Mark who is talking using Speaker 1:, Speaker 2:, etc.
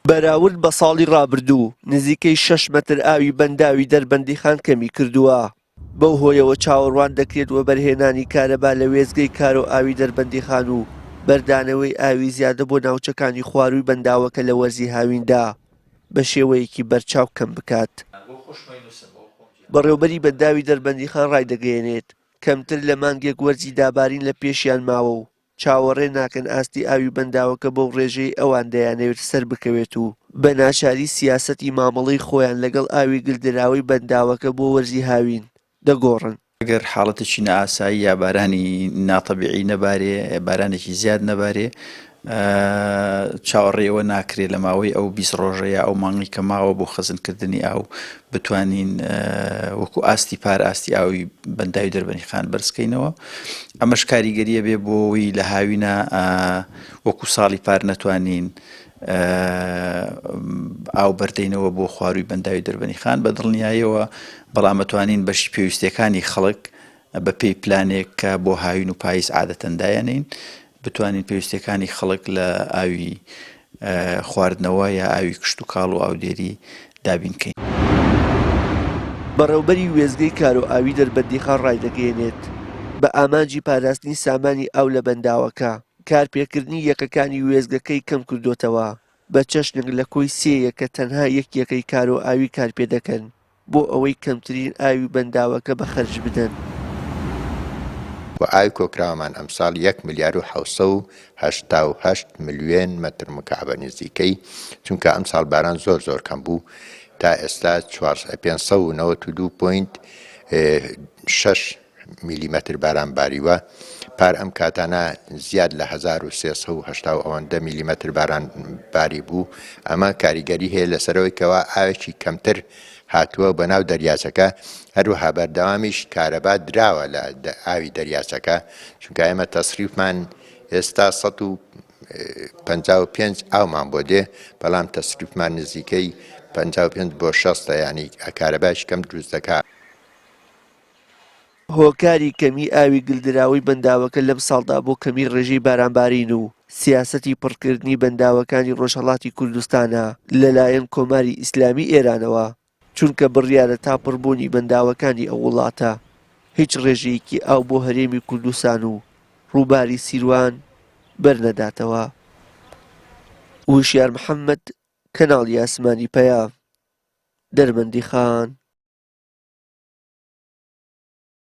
Speaker 1: بەراورد بە ساڵی ڕابردوو، نزیکەی شەش مەتر ئاوی بەنداوی دەربەندیخان کەمی کردووە. بەو هۆیەوە چاوەڕوان دەکرێت وەبەرهێنانی کارەبا لە وێستگەی کارۆ ئاوی دەربەندیخان و بەردانەوەی ئاوی زیادە بۆ ناوچەکانی خوارووی بەنداوەکە لە وەرزی هاویندا بە شێوەیەکی بەرچاو کەم بکات. بەڕێوبەری بەنداوی دەربەندیخان ڕایدەگەیەنێت، کەمتر لە مانگێک وەرزی دابارین لە پێشیان ماوە و چاوەڕێ ناکەن ئاستی ئاوی بەنداوەکە بەو ڕێژەی ئەوان دەیانەوێت سەربکەوێت و بە ناچاری سیاسەتی مامەڵەی خۆیان لەگەڵ ئاوی گلدراوەی بەنداوەکە بۆ وەرزی هاوین دەگۆڕن.
Speaker 2: ئەگەر حاڵەتێکی نائاسایی یا بارانی ناتەبیعی نەبارێ، بارانێکی زیاد نەبارێ، چاوەڕێی ئەوە ناکرێ لە ماوەی ئەو 20 ڕۆژە یا ئەو مانگی کە ماوە بۆ خەزنکردنی ئاو بتوانین وەکو ئاستی پار ئاستی ئاوی بەنداوی دەربەنیخان بەرزکەینەوە. ئەمەش کاریگەریە بێ بۆ ئەوەی لە هاوینە وەکو ساڵی پار نەتوانین ئاو بەردەینەوە بۆ خواروی بەنداوی دەربەنیخان بە دڵنیایەوە بەڵام ئەتوانین بەشی پێویستیەکانی خەڵک بە پێی پلانێک کە بۆ هاوین و پاییز عادەتەن دایەنین بتوانین پێویستیەکانی خەڵک لە ئاوی خواردنەوە یا ئاوی کشتوکاڵ و ئاودێری دابین کەین.
Speaker 1: بەڕێوبەری وێستگەی کارۆئاوی دەربەندیخان ڕایدەگەیەنێت، بە ئامانجی پاراستنی سامانی ئاو لە بەنداوەکە، کارپێکردنی یەکەکانی وێستگەکەی کەمکردۆتەوە، بە چەشنێک لە کۆی سێ یەکە تەنها یەک یەکەی کارۆئاوی کارپێدەکەن. بۆ ئەوەی کەمترین ئاوی بەنداوەکە بە خەرج بدەن.
Speaker 3: و ئاوی کۆکراوەمان ئەمساڵ یەک ملیار و 788 ملیۆن مەتر مکعبە نزیکەی، چونکە ئەمساڵ باران زۆر زۆر کەم بوو تا ئێستا 592 point شەش میلیمەتر باران باریوە، پار ئەم کاتانە زیاد لە 1380 و ئەوەندە میلیمەتر باران باری بوو، ئەمە کاریگەری هەیە لەسەرەوەی کەوا ئاوێکی کەمتر هاتووە بە ناو دەریاچەکە، هەروەها بەردەوامیش کارەبا دراوە لە ئاوی دەریاچەکە، چونکە ئێمە تەسریفمان ئێستا 155 ئاومان بۆ دێ، بەڵام تەسریفمان نزیکەی 55 بۆ 60 یانی کارەبایش کەم دروست دەکات.
Speaker 1: هۆکاری کەمیی ئاوی گلدراوەی بەنداوەکە لەمساڵدا بۆ کەمیی ڕێژەی بارانبارین و سیاسەتی پڕکردنی بەنداوەکانی ڕۆژهەڵاتی کوردستانە لەلایەن کۆماری ئیسلامیی ئێرانەوە، چونکە بڕیارە تا پڕبوونی بەنداوەکانی ئەو وڵاتە هیچ ڕێژەیەکی ئاو بۆ هەرێمی کوردستان و ڕووباری سیروان بەرنەداتەوە. وشیار محەممەد، کەناڵی ئاسمانی پەیام، دەربەندیخان.